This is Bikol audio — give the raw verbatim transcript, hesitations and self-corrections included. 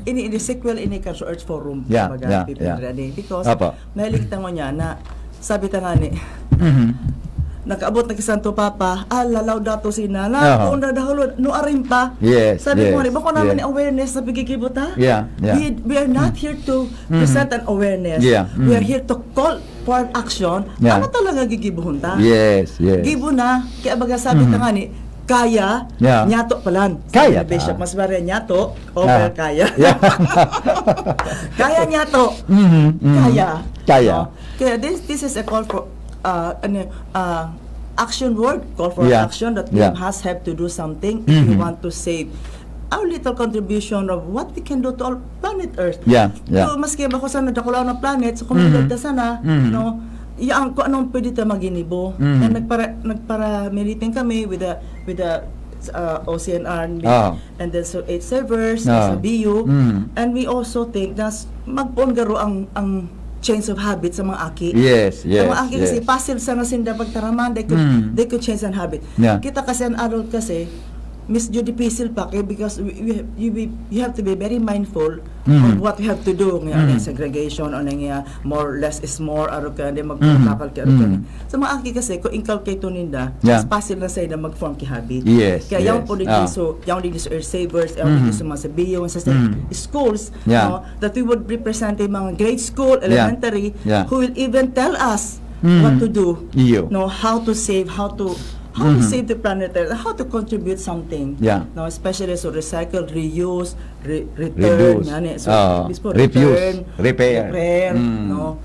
Ini, ini sequel ini kan sa Earth Forum, Yeah, kumbaga, yeah, P P N yeah. Ready. Because, Apo. mahilig tango niya na, sabi ta nga ni, Mhm. nakaabot na ki Santo Papa, ala, Laudato Si na, Aha. na, kung dadahulon, no arim pa. Yes, Sabi ko yes, nga ni, bako naman yes. ni awareness sa pigigibo ta. Yeah, yeah. We, we are not here to Mhm. present an awareness. Yeah, We are mhm. here to call for an action. Yeah. Ano talaga gigibuhon ta? Yes, yes. Gibo na, kaya baga sabi Mhm. ta nga ni, kaya, Yeah. nyato palan. Kaya Sabi ni Bishop, ta. mas bare nyato, over Ah. kaya. Yeah. Kaya nyato. Mhm, mhm. Kaya. Kaya. No? Kaya this, this is a call for, uh, ano, uh, action word, call for Yeah. action that we Yeah. must have to do something if we Mhm. want to save our little contribution of what we can do to our planet Earth. Yeah, yeah. So, maski ba ko sana dakulaw na planet, so kung mm Mhm. ta sana, Mhm. no, yang kung anong pwede ta maginibo. Mhm. And nagpara, nagpara-meeting kami with the, with the uh, O C N R, Ah. and then so eight servers, Ah. sa B U. Mm. And we also think na s- magpoon garo ang, ang change of habit sa mga aki. Yes, yes, Ang mga aki kasi yes. passive sana sinda pagtaraman, they could, Mm. they could change an habit. Yeah. Kita kasi an adult kasi, Miss Judy, pisil pa kay because we, we, you, we, you have to be very mindful Mm. of what we have to do. Nga, Mm. nga segregation, o nga more, less is more, aro ka, di Mm. magpapakal ka, aro ka. Mm. Sa mga aki kasi, kung inculcate to ninda, Yeah. mas pasil na sa'yo na mag-form ki habit. Yes, Kaya yung yes. po din Ah. so, yung din sa earth savers, yung Mm. din sa mga sabiyo, sa, sa Mm. schools, Yeah. no, that we would represent yung mga grade school, Yeah. elementary, Yeah. who will even tell us Mm. what to do. Iyo. No, how to save, how to, how to Mhm. save the planet Earth, how to contribute something. Yeah. No, especially so recycle, reuse, re- return, Reduce. yan eh. So, Ah, before refuse. return, Repair. repair, Mm. no.